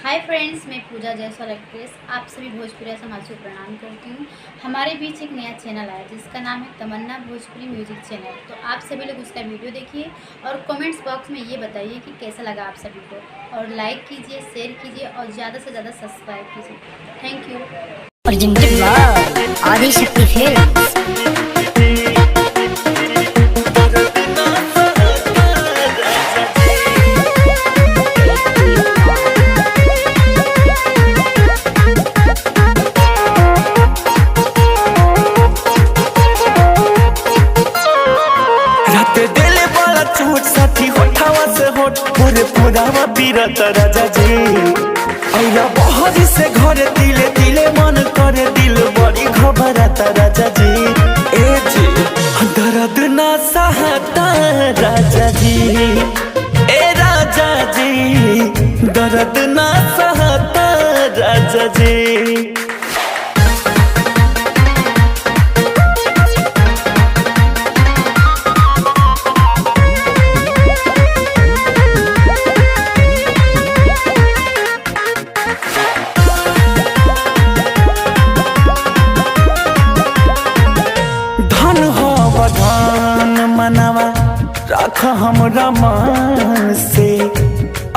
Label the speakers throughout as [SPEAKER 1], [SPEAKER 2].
[SPEAKER 1] Hi friends, मैं पूजा Jaiswal actress आप सभी भोजपुरी समाज को प्रणाम करती हूँ। हमारे बीच एक नया चैनल आया जिसका नाम है तमन्ना भोजपुरी म्यूजिक चैनल। तो आप सभी लोग उसका वीडियो देखिए और कमेंट्स बॉक्स में ये बताइए कि कैसा लगा आप सभी को, और लाइक कीजिए, शेयर कीजिए और ज़्यादा से ज़्यादा सब्सक्राइब कीजिए। Thank you.
[SPEAKER 2] Presented by Adishakti Films.
[SPEAKER 3] राते दिल बड़ा चोट साथी होठावा से होठ पूरे पुरावा पीरत राजा जी। अइला बहरी से घरे तिले तिले मन करे दिल बड़ी घबराता राजा जी। ए जी दर्द ना सहाता राजा जी, ए राजा जी दर्द ना सहाता राजा जी। धन हो धन मनावा रख हमरा मान से,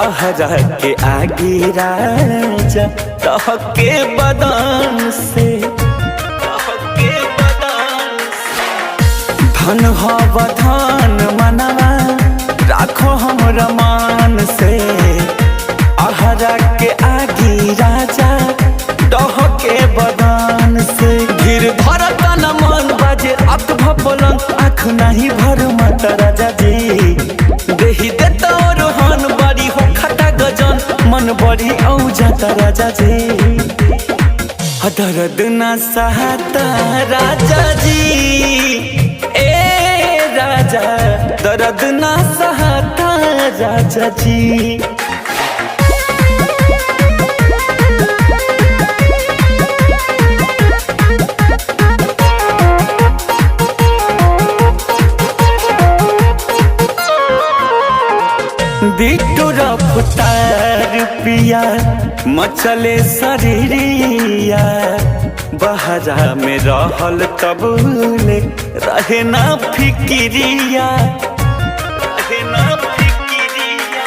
[SPEAKER 3] अहरा के आगे राजा तह के बदान से, तह के बदान से। धन हो धन मनावा राखो हमरा मान से, अहरा के आगे राजा दह के बदान से। धीर भरत न मन बाजे अक भपलन आँख नहीं भर मत राजा जी। देही देता रोहन बड़ी हो खटा गजन मन बड़ी औ जाता राजा जी। दर्द न सहाता राजा जी, ए राजा दर्द न सहाता राजा जी। बिट्टू रफ्तार पिया मचले शरीरिया, बहरा में रहल तबले रहे ना फिकिरिया, रहे ना फिकिरिया।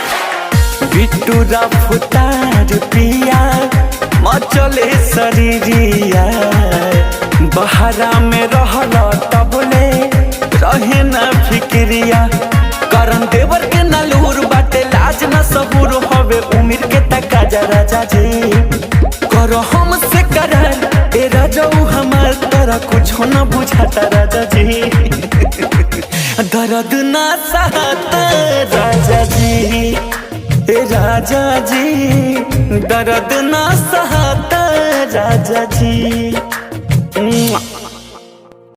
[SPEAKER 3] बिट्टू रफ्तार पिया मचले शरीरिया, बहरा में रहल तबले रहे ना फिकिरिया। करन देवर के नलूर बाटे लाज न सबूर हवे उमिर के तकाजा राजा जी। करो हमसे करार ए राजाऊ हमार तरह कुछ न बुझाता राजा जी। दर्द ना सहाता राजा जी, ए राजा जी दर्द ना सहाता राजा जी।